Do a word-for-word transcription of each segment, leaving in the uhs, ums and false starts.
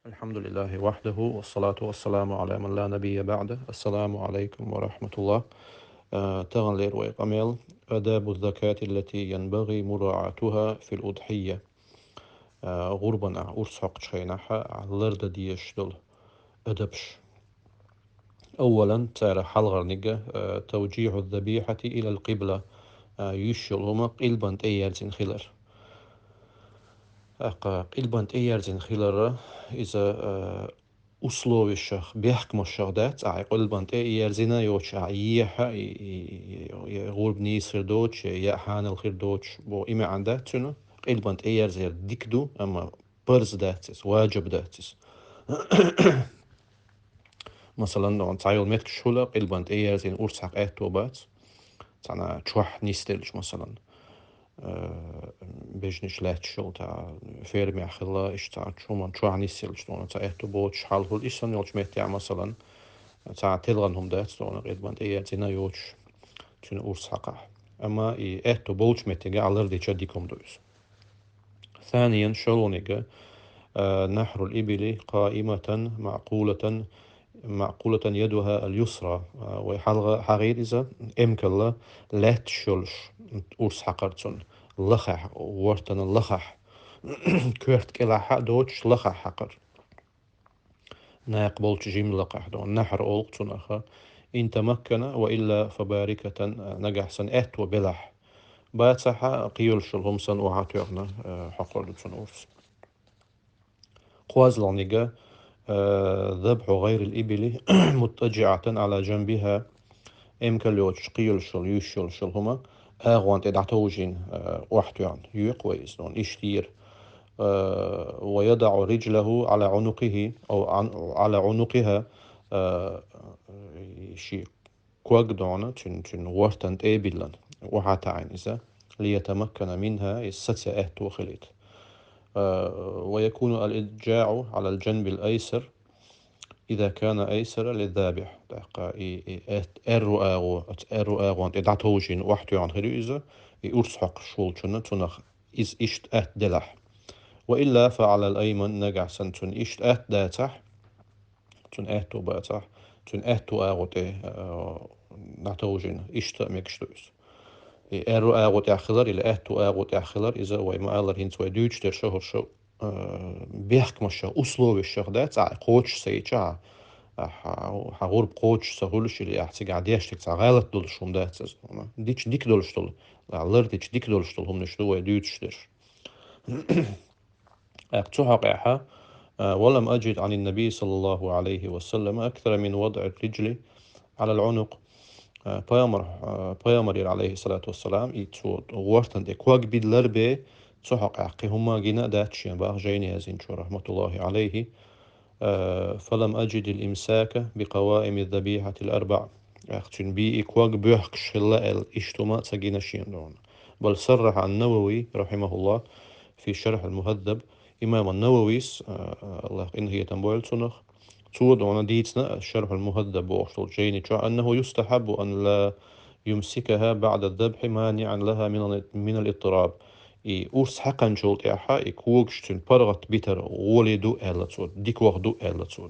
الحمد لله وحده، والصلاة والسلام على من لا نبي بعده. السلام عليكم ورحمة الله. Э, таханлера вай къамел: آداب الزكاة التي ينبغي مراعاتها في الأضحية. Э, гӀурбан а, урс хьокхучу хенахь а лардан дезаш долу адабаш. أولاً, цара хьалхарниг, э, توجيه الذبيحة إلى القبلة, э, юьсуш йолу хӀума къилбан тӀе ерзина хилар. ТӀаккха къилбан тӀе ерзина хилар, иза, э, условешах, бехкамашах дац, ахьа къилбан тӀе ерзина йоцуш, ахьа ехьа, и, и, и, и гӀурба нийса хир доцуш, я хьанал хир доцуш, бо и маьӀна дац цуьнан, къилбан тӀе ерзар дика ду, амма парз дац иза, ваджиб дац иза. Масалан, догӀна цхьа йолу меттигаш хуьлу, къилбан тӀе ерзина урс хьакха аьтто бац. Цхьана чохь нисделча, масалан, э, бежнаш лаьтташ йолу, цхьа фермехь хилла, иштта цхьа чу-, хӀуман чохь нисделча, догӀна цхьа аьтто боцуш хьал хуьлу, иштта санна йолчу меттехь, масалан, цхьа телхана хӀума дац, догӀна къилбан тӀе ерзина йоцуш, цуьнан урс хьакхахь. Амма и аьтто болчу меттиге а лардича дика хӀума ду иза. ثانياً, шолгӀаниг, э, نحر الإبل قائمة معقولة، معقولة يدها اليسرى. Э, вай хьалха хьахийра иза, эмкалла лаьтташ йолуш урс хьакхар цунна, лахахь, вортана лахахь, коьрта кӀелахь а доцуш лахахь хьакхар. Накха болчу жимлакхахь, догӀна, нахьар олу цунах, إن تمكن، وإلا فباركة, нагахь санна аьтто белахь. Бацахь а, кхийолуш йолу хӀума санна охьатоьхна, э, хьокхур ду цунна урс. КхозлагӀниг, э, ذبح غير الإبل مضطجعة على جنبها. Эмкал йоцуш, кхийолуш йолу, юьсуш йолуш йолу хӀума агӀон тӀе дӀатовжийна, э, охьатоьхна, йоькху вай иза, догӀна, иштта йийр. Э, ويضع رجله على عنقه، أو عن-، على عنقها, э, ши ког, догӀна, цуьнан, цуьнан вортан тӀе а биллина, охьатаӀийна иза, ليتمكن منها, иза саце аьтто хилийта. Э, ويكون الإضجاع على الجنب الأيسر، إذا كان أيسر للذابح. ТӀаккха и, и аьт-, аьрру агӀо, аьрру агӀон тӀе дӀатовжийна охьатоьхна хир ю иза, и урс хьокхуш волчунна, цунах иза иштта атта делахь. وإلا فعلى الأيمن, нагахь санна цунна иштта атта дацахь, цунна аьтто бацахь, цуьнан аьтту агӀо тӀе, э, дӀатовжийна, иштта а мегаш ду иза. И аьрру агӀо тӀехь хилар, или аьтту агӀо тӀехь хилар, иза вай ма-аллара, хӀинца вай дуьйцуш дерш а хӀорш, э, бехкамашах, условешах дац, ахьа кхочуш ца йича, ахьа, хьан гӀурба кхочуш ца хуьлуш, или ахьа цигахь деш дерг цхьа гӀалат долуш хӀума дац иза. Дича дика долуш долу, лардича дика долуш долу хӀуманаш ду вай дуьйцуш дерш. ТӀаккха цу хьокъехь, а, ولم أجد عن النبي صلى الله عليه وسلم أكثر من وضع الرجل على العنق. А, пайхамар, а, пайхамарера, алейхиссалату вассалам, и цо вортан тӀе ког биллар бен, цу хьокъехь кхин хӀумма гина а дац шен, бах жайна яздинчо, рахматуллахи алейхи. А, فلم أجد الإمساك بقوائم الذبيحة الأربع. ТӀаккха цуьнан бен и ког боьхкуш хилла аьлла, иштта хӀума а ца гина шена, догӀна. بل صرح النووي رحمه الله في شرح المهذب. Имам ан-Нававис, а, а, Аллах къинхетам бойла цунах, цо, догӀна, дийцина Шархьул Мухаддаб бохуш долчу жайни чохь: أنه يستحب أن لا يمسكها بعد الذبح مانعا لها من ال-، من الاضطراب. И урс хьаькхначул тӀаьхьа и когаш цуьнан паргӀат битар гӀоле ду аьлла цо, дикох ду аьлла цо.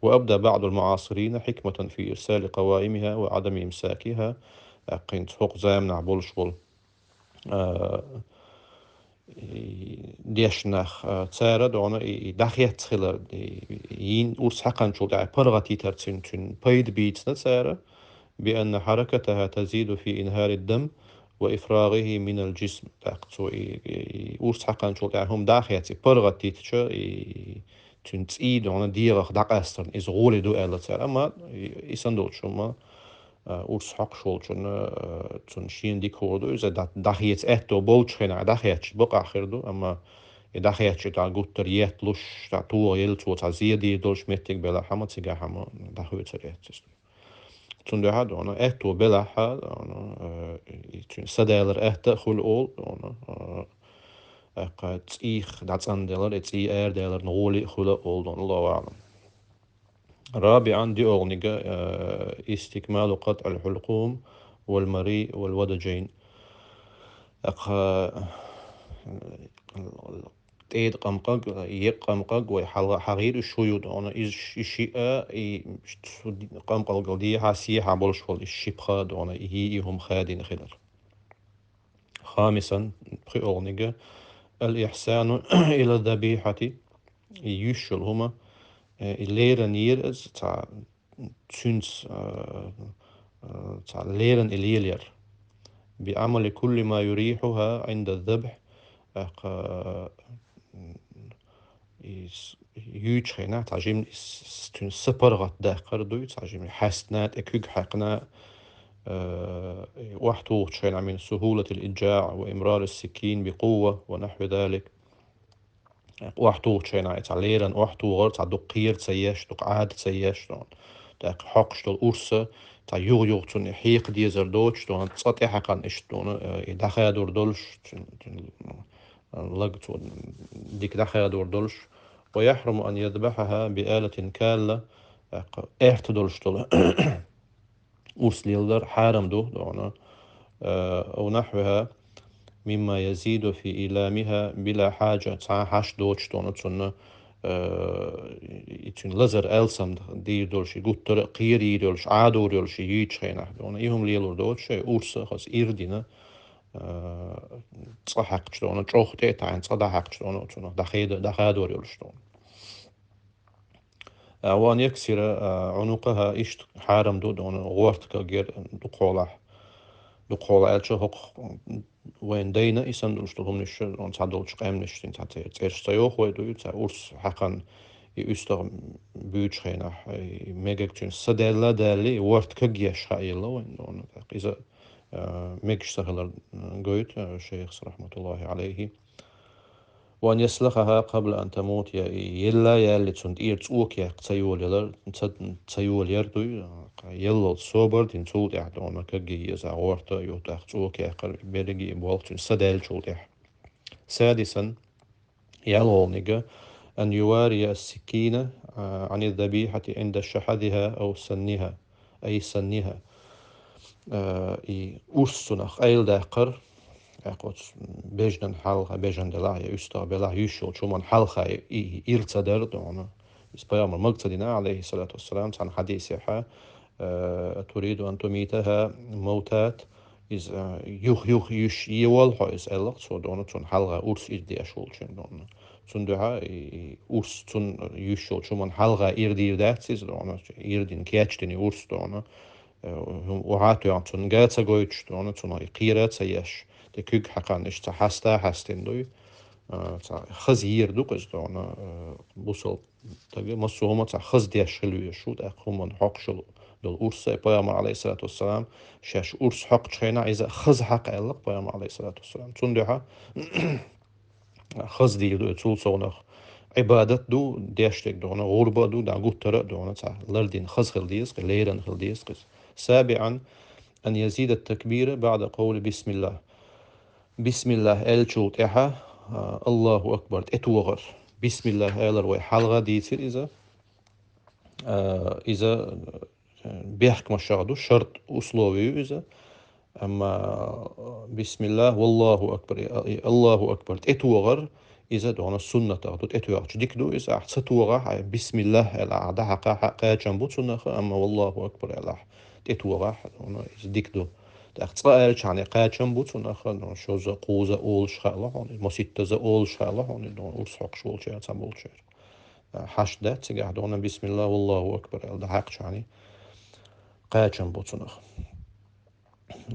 وأبدى بعض المعاصرين حكمة في إرسال قوائمها وعدم إمساكها. ТӀаккха хӀинца хӀокху заманахь болуш болу, а, и дешна нах, а, цара, догӀна, и, и дӀахецна хилар, и, и йина урс хьаькхначул тӀаьхьа паргӀат йитар цуьнан, цуьнан пайда бийцина цара, بأن حركتها تزيد في إنهار الدم وإفراغه من الجسم. ТӀаккха цо и, и, и урс хьаькхначул тӀаьхьа хӀума дӀахецна, и паргӀат йитича, и цуьнан цӀий, догӀна, дегӀах дӀакъастарна иза гӀоле ду аьлла цара. Амма и, и санна долчу хӀума, а, урс хьокхуш волчунна, а, цунна шена дика хӀора ду иза, дӀа-, дӀахеца аьтто болчу хенахь дӀахецча бакъахь хир ду, амма и дӀахецча тӀаккха гуттар а етталуш, тӀаккха тоха елла цо цхьа зе дийр долуш меттиг белахь а, хӀума цигахь хӀума дӀахоьцур яц иза. Цундела, догӀна, аьтто белахь а, догӀна, а, и цуьнан са далар атта а хуьлу олу, догӀна, а, тӀаккха цӀийх дӀацӀандалар, и цӀий арадаларна гӀоле а хуьлу олу, догӀна, Аллаху аӀлам. رابعاً, диъолгӀаниг, а, استكمال قطع الحلقوم والمريء والودجين. ТӀаккха, а, тӀеда къамкъаг, екъа къамкъаг вай хьалха хьагӀийр уьш хӀу ю дона, иза ш-, и шиъ, и ш-, цу ди-, къамкъалгал дехьа, сехьа болуш волу и ши пха дона, и хӀи, и хӀума хадийна хилар. Хамисан, пхоьалгӀаниг, ал-ихсану ила дабихьати, и юьсшал хӀума, э, и леран йийр аса цхьа цуьнца, а, а, цхьа леран и лелаяр. Би амали кулли ма юрихьуха Ӏинда дабхь, тӀаккха, м, и с-, юьйчу хенахь цхьа жимма и с-, с-, цуьнан са паргӀат даккхар дуй, цхьа жимма хьаьстина, тӀе куьг хьаькхна, а, и охьатухучу хенахь мин сухулатил иджаъ ва имрарис сикин би къувва ва нахьви далик. Охьатухучу хенахь, цхьа леран охьатухар, цхьа дукха кхера ца еш, дукха Ӏада ца еш, тӀаккха хьокхуш долу урс, цхьа юха-юха цунна хьекха дезар доцуш, цунна цкъа тӀехьакхана иштта, э, и дӀахадор долуш, цуьнан, цуьнан лаг цо дика дӀахадор долуш. Ва яхьруму ан ядбахьаха би алатин калла, тӀаккха аьрта долуш долу урс лелар хьарам ду, дона, э, ав нахьвиха, мимма язиду фи иламиха била хьажа, цхьа хьашт доцуш, дона, цунна, э, и цуьнан лазар алсам дийр долуш, и гуттара а кхера йийр йолуш, Ӏадор йолуш, и юьйчу хенахь, дона, и хӀума лелор доцуш, и урс хаза ир дина, э, цкъа хьаькхча, дона, чӀогӀа тӀе а таьӀна, цкъа дӀахьаькхча, дона, цунах дӀахеда-, дӀахадор йолуш, дона. А, ва ан яксира, а, Ӏунукъаха, иштта хьарам ду, дона, гӀорта кагъяр дукхахьолахь. Дукхахьолахь аьлча, хӀокху вайн дайна и санна долуш долу хӀуманаш, дона, цхьадолчу къаьмнашца, цхьа цӀе-, цӀераш ца йоху вай дуй, цхьа урс хьаькхна, и уьстагӀ буьйчу хенахь, и мегаг цуьнан са даьлла а даьлла, и гӀорта кагъеш хаьа елла вайн, дона, тӀаккха иза, а, мегаш ца хилар, а, гойту, а, шайхас, рахьматуллахӀи Ӏалайхи. Ва ан яслахаха къабла ан тамут, я и елла ялли цунна тӀера цӀока яккха ца йолаялар, ца, ца йолаяр дуй, еллал собар дина цул тӀаьхьа, дона, кагъе еза гӀорта, юха тӀаккха цӀока яккхар берриге и болх цуьнан са даьллачул тӀаьхьа. Садисан, ялхолгӀаниг, ан ювария ас-сиккина, а, ан ад-дабихьати Ӏинда шахьадиха ав санниха, ай санниха. Э, и урс цунах къайладаккхар, тӀаккха оцу бежанан хьалха, бежан делахь я уьстагӀ белахь, юьсш йолчу хӀуманна хьалха и, и ир ца дар, дона. Иза пайхамар мага ца дина, Ӏалайхиссалату вассалам, цхьана хьадисехьа, э, туриду ан тумитаха мавтат, иза, э, юх-юх юьсш йийр волу хьо иза, аьлла-кх цо, дона, цунна хьалха урс ир деш волчун, дона. Цундела и, и урс цунна юьсш йолчу хӀуманна хьалха ир дийр дац иза, дона, ир дина, кечдина и урс, дона. Э, охьа а тоьхна, цунна га ца гойтуш, дона, цунах и кхера а ца еш, тӀе куьг хьаькхна, иштта цхьа хьаста а хьаьстина дуй, э, цхьа хаза йийр ду-кх иза, дона, э, бусалба стага массо а хӀума цхьа хаза деш хила везаш ву, тӀаккха хӀуманна хьокхуш йолу, долу урс, и пайхамар, Ӏалайхиссалату вассалам, шаьш урс хьокхучу хенахь иза хаза хьакха аьлла-кх пайхамар, Ӏалайхиссалату вассалам. Цундела хаза дийр ду, цул совнах Ӏибадат ду, деш дерг, дона, гӀурба а ду, да, гуттара а, дона, цхьа лардина хаза хила деза-кх, лерина хила деза-кх иза. Сабиан, ан язида ат-такбира баъда къавли бисмиллахӀ. Бисмиллахь аьллачул тӀаьхьа, а, Аллаху акбар тӀетохар. Бисмиллахь алар вай хьалха дийцира иза. А, иза, э, бехкамашах ду, шарт, условие ю иза. Амма, э, бисмиллахь, валлаху акбар, и, и Аллаху акбар тӀетохар, иза, дона, суннатах ду, тӀетоьхча дика ду иза. Ахь ца тохахь, ахь бисмиллахь аьлла, ахь дӀахьакхахь, кхачам бу цунах, амма валлаху акбар аьлла, ахь тӀетохахь, дона, иза дика ду. ТӀаккха цкъа аьллачхьана кхачам бу цунах, дона, шозза, кхузза олуш хаало хьуна, масийттазза олуш хаало хьуна, дона, урс хьокхуш волчара, цхьаболчара. Хьашт дац цигахь, дона, бисмиллахь, валлаху акбар аьлла дӀахьаькхчхьана, кхачам бу цунах.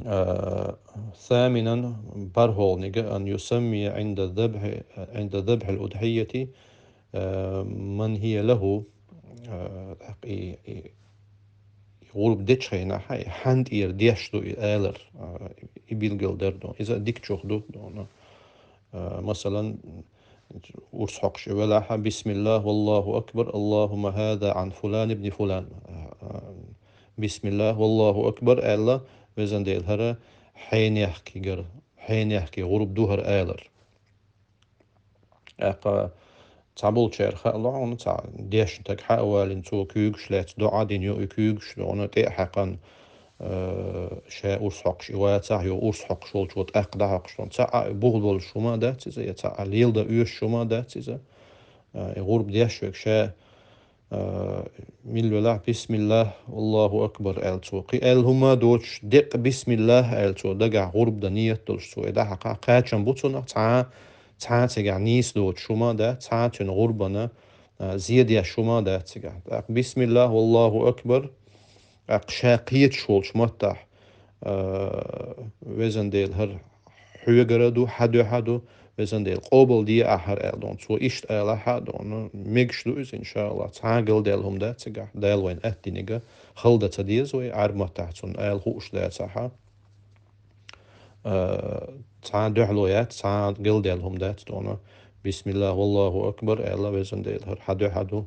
Э, саминан, бархӀолгӀаниг, ан юсаммия Ӏинда дабхьи, Ӏинда дабхьил удхьийяти, э, ман хӀия лахӀу, э, тӀаккха и, и, и гӀурба дечу хенахь, и хьанна тӀера деш ду и алар, э, и билгал дар, дона. Иза дикачух ду, дона. Э, масалан, урс хьокхуш и велахь, бисмиллахь, валлаху акбар, Аллахумма хӀаза Ӏан фулан ибни фулан. Э, э, бисмиллахь, валлаху акбар аьлла, везан Дела, хӀара хьенехкигара, хьенехки гӀурба ду хӀара алар. ТӀаккха цхьаболчара хаало хьуна, цхьа дешна стаг хьа а валийна, цо куьйгаш лаьцна, доӀа дина ю и куьйгаш, дона, тӀе а хьаькхна, э, ша урс хьокхаш и вацахь, йо урс хьокхаш волчо тӀаккха дӀахьокхаш дона. Цхьаъ а бух болуш хӀума а дац иза, я цхьаъ а леладан оьшуш хӀума а дац иза. Э, и гӀурба деш верг ша, э, мила велахь, «Бисмиллах, Аллаху акбар», аьлла цо. Кхин аьлла хӀума а доцуш, деккъа «Бисмиллах», аьлла цо, дагахь гӀурба дан ниет долуш цо. И дӀахьакха кхачам бу цунах, цхьа а, цхьа а цигахь нийса доцуш хӀума а дац, цхьа а цуьнан гӀурбана, а, зе деш хӀума а дац цигахь. ТӀаккха «Бисмиллах, Аллаху акбар», тӀаккха ша кхеташ волчу маттахь, а, «Везан Дела, хӀара хьоьгара ду, хьан дуьхьа ду, Везан Дела, къобалде ахь хӀара», аьлла дона. Цо иштта алахь а дона, мегаш ду иза, иншааллах, цхьа а галдаьлла хӀума дац цигахь, Дала вайна атта динарг хала дан ца деза вай, Ӏарбий маттахь цунна ала хууш дацахь а. Э, цхьа а дуьхьало яц, цхьа а галдаьлла хӀума дац дона. «Бисмиллах, валлаху акбар», аьлла, «Везан Дела, хӀара хьан дуьхьа ду,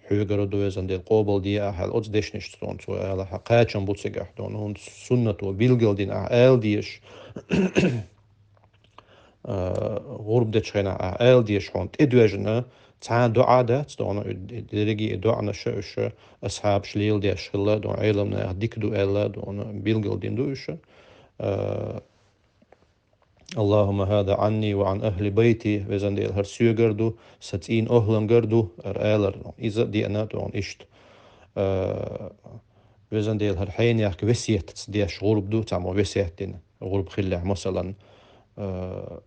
хьоьгара ду, Везан Дела, къобалде ахь», аьлла, оцу дешнашца дона цо алахь а, кхачам бу цигахь дона, хӀунда суннато билгал дина ахь ала дезаш, э, гӀурба дечу хенахь ахь ала дезаш хьуна тӀедоьжна цхьа а доӀа дац дона, и, и дерриге а доӀанаш уьш асхьабаш леладеш хилла дона, Ӏеламнаха дика ду аьлла дона, билгал дина ду уьш. Э, «Аллахумма хаза Ӏанни ва Ӏан ахли байти», «Везан Дела, хӀара соьгара ду, сан цӀийнан охӀлангара ду», ара алар. Иза а деана дона иштта. Э, «Везан Дела, хӀара хьенех весетаца деш гӀурба ду», цхьаммо весет дина гӀурба хиллехь, масалан, э,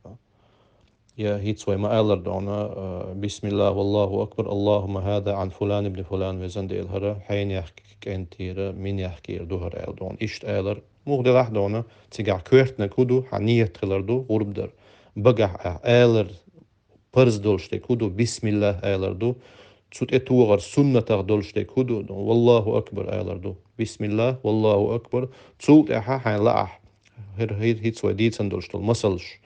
я хӀинца вай ма-аллара дона, э, «Бисмиллах, валлаху акбар, Аллахумма хаза Ӏан фулан ибн фулан», «Везан Дела, хӀара хьенех кӀентера, минех кера ду хӀара», аьлла дона. Иштта алар, муха делахь а дона, цигахь коьртаниг хӀун ду, хьан ниет хилар ду гӀурба дар. Багахь ахь алар парз долуш дерг хӀун ду, «Бисмиллах» алар ду. Цу тӀе тохар суннатах долуш дерг хӀун ду, «Валлаху акбар» алар ду. «Бисмиллах, валлаху акбар». Цул тӀаьхьа хьайн лаахь, хӀир-, хӀир-, хӀинца вай дийцина долуш долу масалш,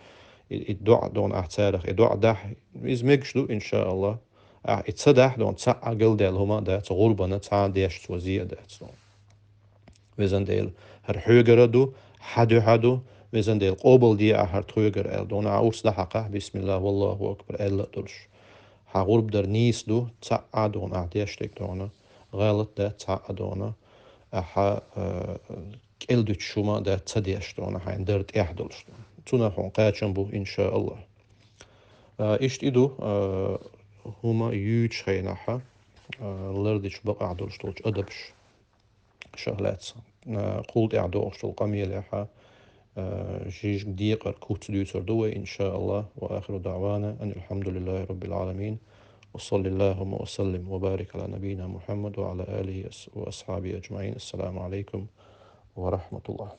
и, и доӀа дона ахь царах, и доӀа дахь, иза мегаш ду, иншааллах. Ахь и ца дахь дона, цхьа а галдаьлла хӀума а дац, гӀурбана цхьа а деш цо зе а дац дона. «Везан Дела, хӀара хьоьгара ду, хьан дуьхьа ду, Везан Дела, къобалде ахь хӀара тхоьгара», аьлла дона, ахь урс дӀахьакхахь, «Бисмиллах, валлаху акбар» аьлла а долуш. Хьан гӀурба дар нийса ду, цхьа а дона ахь деш дерг дона, гӀалат дац цхьа а дона, ахьа, э, кӀел дуьтуш хӀума а дац ца деш дона, хьайн дар тӀехь долуш дона. Цунах хьуна кхачам бу, иншааллах. Э, иштта и ду, э, хӀума юьйцучу хенахь, э, лардечу бакъахь долуш долчу адабаш. Ша лаьцна, э, кхул тӀехь догӀуш долу къамелехь, э, жижиг декъар куц дуьйцур ду вай, иншааллах. Ва ахиру даъвана анил хьамдулиллахи раббил Ӏаламин. Ва саллиллахумма ва саллим ва барик ала набийина Мухаммад ва ала алихи ас-, ва асхьабихи аджмаин. Ассаламу алайкум ва рахматуллах.